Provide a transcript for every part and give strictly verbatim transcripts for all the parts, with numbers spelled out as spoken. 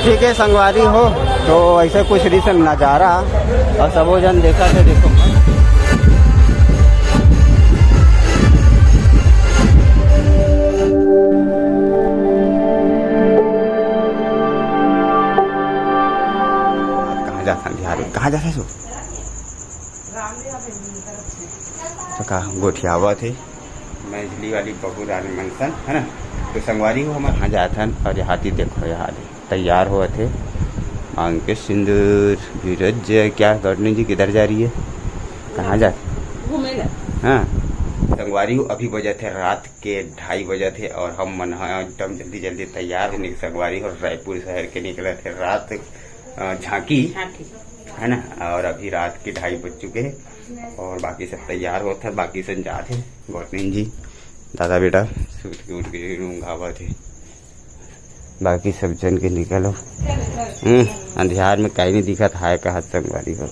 ठीक है संगवारी हो, तो ऐसे कुछ रिहिस नजारा। और सबो झन देखत हे, देखो। कहाँ जाथन बिहार में? कहाँ जाथन सो? तो का गोठियावत हे। मझली वाली बहू रानी मनसन, है ना? तो संगवारी हो, हमर कहाँ जाथन। और यहाँ ती देखो, यहाँ दे तैयार होवत हे। मांग के सिंदूर, धीरज, क्या गवर्नमेंट जी किधर जा रही है, कहाँ जा? घूमे ला। हाँ, संगवारी हो, अभी बजत हे रात के ढाई बजत हे और हम मन ह एकदम जल्दी जल्दी तैयार होने के संगवारी हो, रायपुर शहर के निकलत हे रात, अ, झांकी, झांकी। है ना? और अभी रात के ढाई बज चुके हैं और बाकी सब तैयार होत हे, बाकी सब जात हे। गवर्नमेंट जी, दादा बेटा, सूत के उठ के ऊँघावत हे। बाकी सब झन के निकलो। हम्म, अंधियार में काई नहीं दिखत हे, कहा संगवारी हो।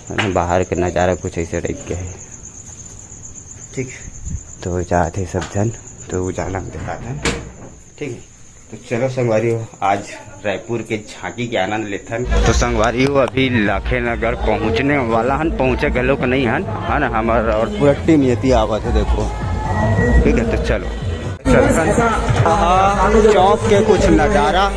है ना, बाहर के नजारा कुछ ऐसे टाइप के है। ठीक, तो जात हे सब झन, तो वो जाना हम दिखाते हैं। ठीक है, तो चलो संगवारी हो, आज रायपुर के झांकी के आनंद लेथन। तो संगवारी हो, अभी लाखेनगर पहुंचने वाला हन, पहुंचे घलो के नहीं हन, है ना, हमार और पूरा टीम ये आवत हे, देखो। ठीक है, तो चलो। चौक के कुछ नजारा।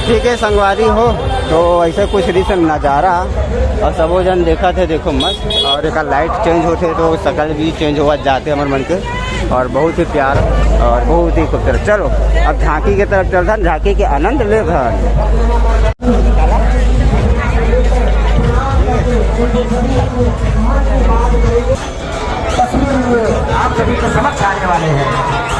ठीक है संगवारी हो, तो ऐसे कुछ रिहिस नजारा। और सबो झन देखत हे, देखो मस्त। और एक लाइट चेंज होथे तो शकल भी चेंज होवत जाथे हमर मन के। और बहुत ही प्यार और बहुत ही खूबसूरत। चलो, अब झांकी के तरफ चलथन, झांकी के आनंद लेथन। तस्वीर आप सभी के समक्ष आने वाले हैं।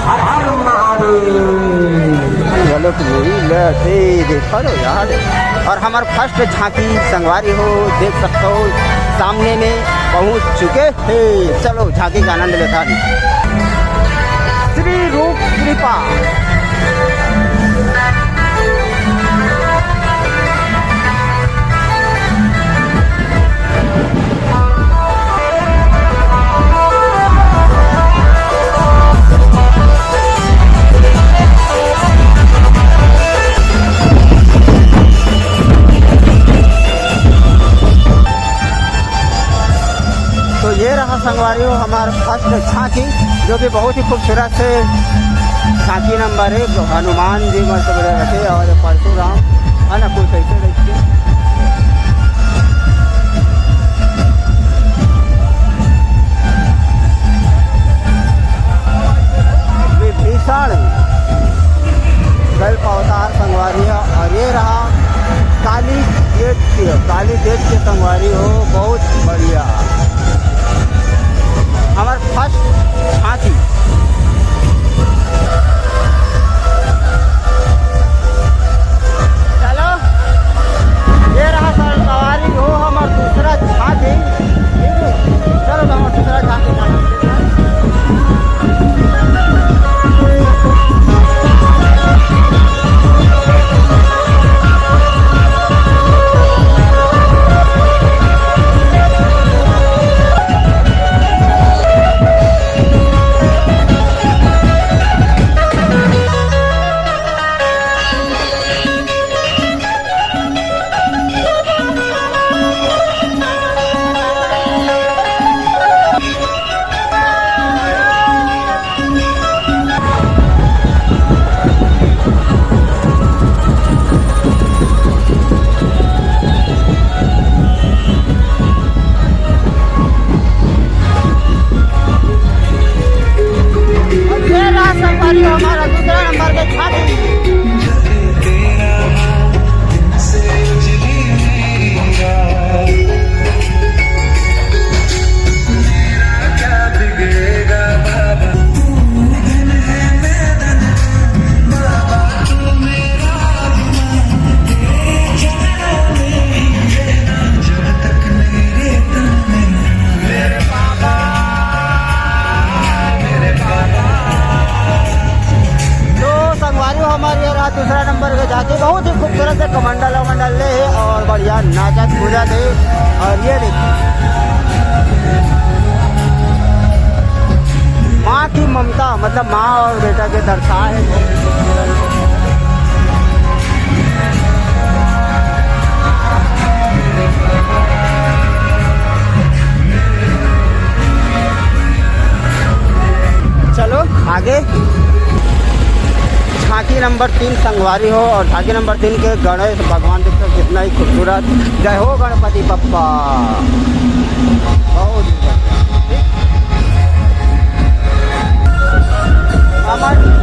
हर हर महादेव। चलो तो यही ले, ए, देखो लो यार। और हमार फर्स्ट झांकी संगवारी हो, देख सकते हो, सामने में पहुंच चुके हैं। चलो, झांकी का आनंद लेथन। श्री रूप कृपा। तो ये रहा संगवारी हो हमार फर्स्ट झांकी, जो कि बहुत ही खूबसूरत से झांकी नंबर एक, हनुमान जी मस्त बढ़िया रखे और परशुराम, है ना, कुछ ऐसे रखे। विभीषण गल्फ अवतार संगवारी है। और ये रहा काली दैत्य, काली दैत्य संगवारी हो, बहुत बढ़िया। हमार फर्स्ट झांकी। चलो, ये रहा संगवारी हो हमार दूसरा झांकी। चलो, तो हमार दूसरा झांकी। दूसरा नंबर के झांकी बहुत ही खूबसूरत से कमंडल वमंडल ले हे और बढ़िया नाचत कूदत हे। और ये देखिए, माँ की ममता, मतलब माँ और बेटा के दर्शा हे। चलो आगे। झांकी नंबर तीन संगवारी हो, और झांकी नंबर तीन के गणेश भगवान देखो कितना ही खूबसूरत। जय हो गणपति बप्पा। बहुत ही बढ़िया। ठीक। हमारे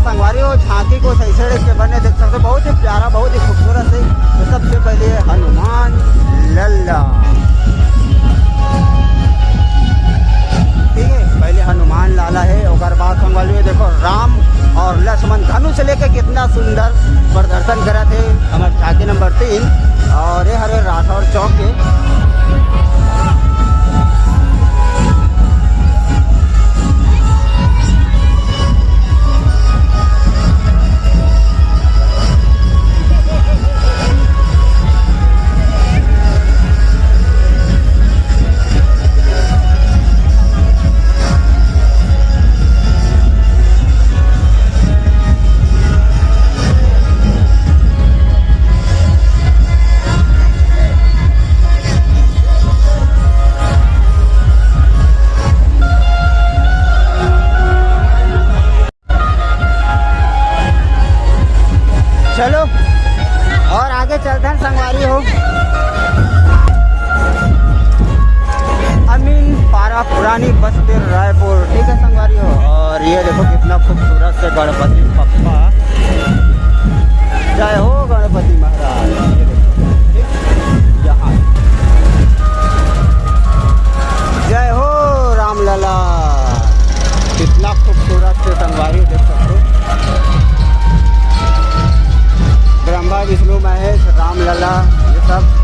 संगवारी हो, झांकी को सही से देख के बने देख सकते हो, बहुत ही प्यारा, बहुत ही खूबसूरत है। तो सबसे पहले हनुमान लल्ला, ठीक है, पहले हनुमान लाला है। ओकर बाद संगवारी हो, देखो राम और लक्ष्मण धनुष लेके कितना सुंदर प्रदर्शन करत है हमारे झांकी नंबर तीन। और ये हरे राठौर चौक के चलो और आगे चलते हैं संगवारी हो। अमीन पारा पुरानी बस्ती रायपुर, ठीक है संगवारी हो। और ये देखो कितना खूबसूरत से गणपति बप्पा। जय हो गणपति महाराज। ये देखो, ठीक? यहाँ। जय हो रामलला। कितना खूबसूरत से संगवारी देख सकते हो। ब्रह्मा विष्णु महेश रामलला ये सब।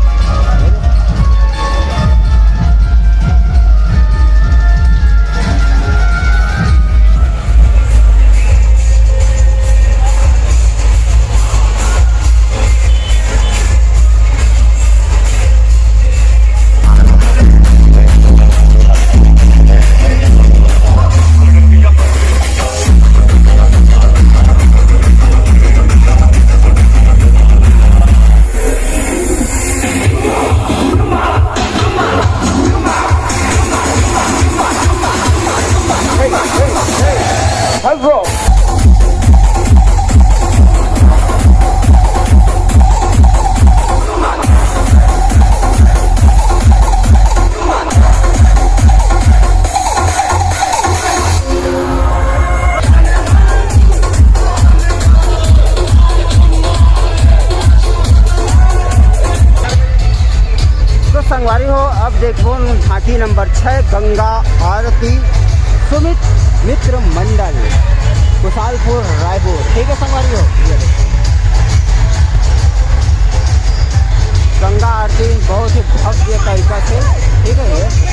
तो संगवारी हो, अब देखो झांकी नंबर छः, गंगा आरती, सुमित मित्र मंडल, कुशालपुर, रायपुर। ठीक है संगवारी हो, ये देखो। गंगा आरती बहुत ही भव्य तरीका से, ठीक है, ये।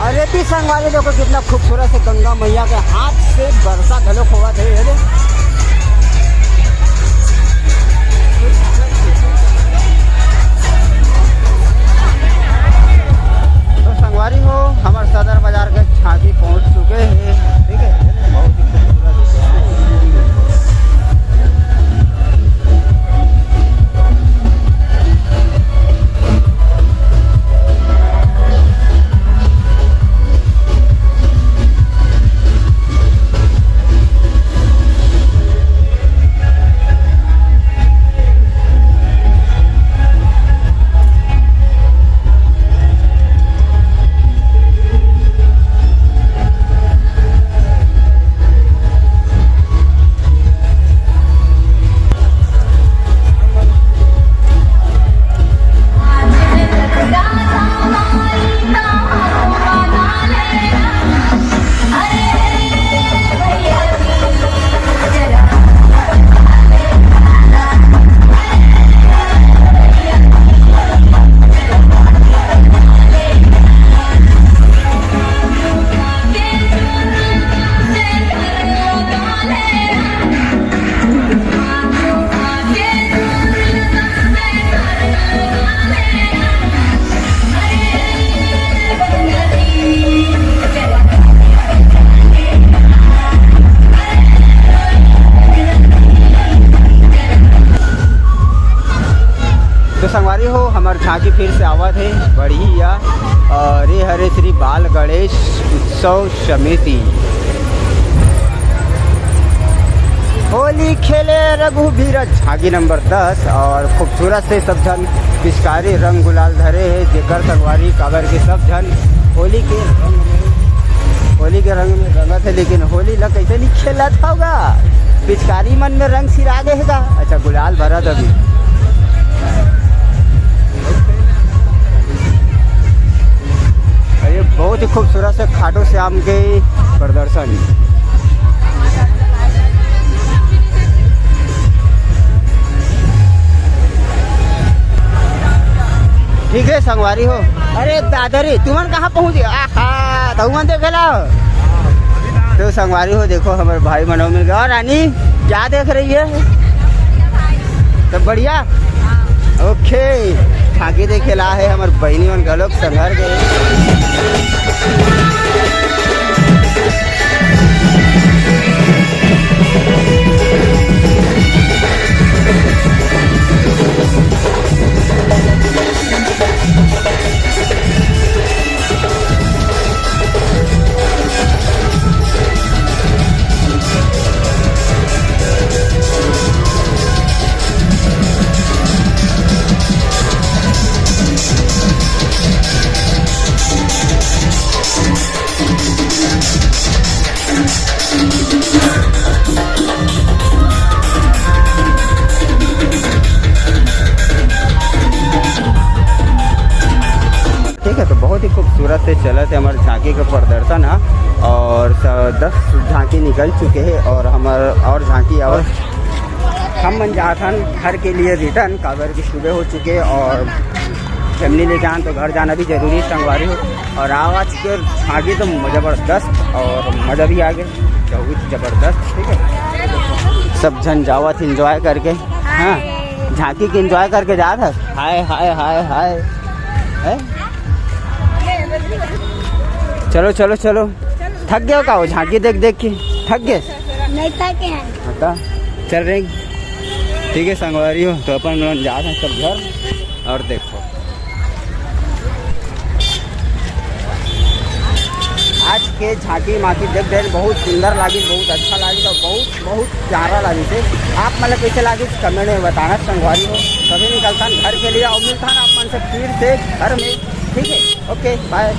अरे भी संगवारी देखो कितना खूबसूरत से गंगा मैया के हाथ से बरसा घलो खोवत है, ये दे। तो संगवारी हो, हमारे सदर बाजार के झांकी पहुंच चुके हैं, ठीक है, बहुत ही खूबसूरत। संगवारी हो, हमर झांकी फिर से आवत हे, बढ़िया। और ये हरे श्री बाल गणेश उत्सव समिति। होली खेले रघुबीर, झांकी नंबर दस। और खूबसूरत से सब झन पिचकारी रंग गुलाल धरे हे, जेकर संगवारी काबर के सब झन होली के रंग में, होली के रंग में रंगत हे। लेकिन होली ला कैसे नहीं खेलत होगा, पिचकारी मन में रंग सिरा गे हे का? अच्छा, गुलाल भरत अभी। अरे, बहुत ही खूबसूरत से खाटू श्याम के प्रदर्शन। ठीक है संगवारी हो। अरे दादा रे, तुमन कहाँ पहुँच गए? आहा, तुमन देखे ला। तो संगवारी हो, देखो, हमारे भाई मनव मिल गया। और रानी, क्या देख रही है? सब बढ़िया। ओके, झांकी देखे ला हे हमर बहिनी मन घलोक संघर के। ठीक है, तो बहुत ही खूबसूरत से चलत हे हमर झांकी के प्रदर्शन ह। और स-, दस झांकी निकल चुके हे और हमर और झांकी और हम मन जात हन घर के लिए रिटर्न, काबर कि सुबह हो चुके और फैमिली लेके आन तो घर जाना भी जरूरी हे संगवारी हो। और आज के झांकी तो जबरदस्त और मजा भी आ गया, बहुत जबरदस्त। ठीक है, सब झन जावत एंजॉय करके। हाँ, झांकी के एंजॉय करके जात हस। हाय हाय हाय हाय। हैं? चलो चलो चलो। थक गए हो का वो झांकी देख देख के? थक गए? नहीं थके हैं। हाँ, चल रहे हैं। ठीक है संगवारी हो, तो अपन लोग जात हन सब घर। और देखो, आज के झांकी मांकी देख डरेन, बहुत सुंदर लागिस, बहुत अच्छा लागिस और बहुत बहुत प्यारा लागिस हे। आप मन ला कैसे लागिस, कमेंट में बताना संगवारी हो। कभी निकलथन घर के लिए और मिलथन आप मन से फिर से घर में। ठीक है, ओके, बाय।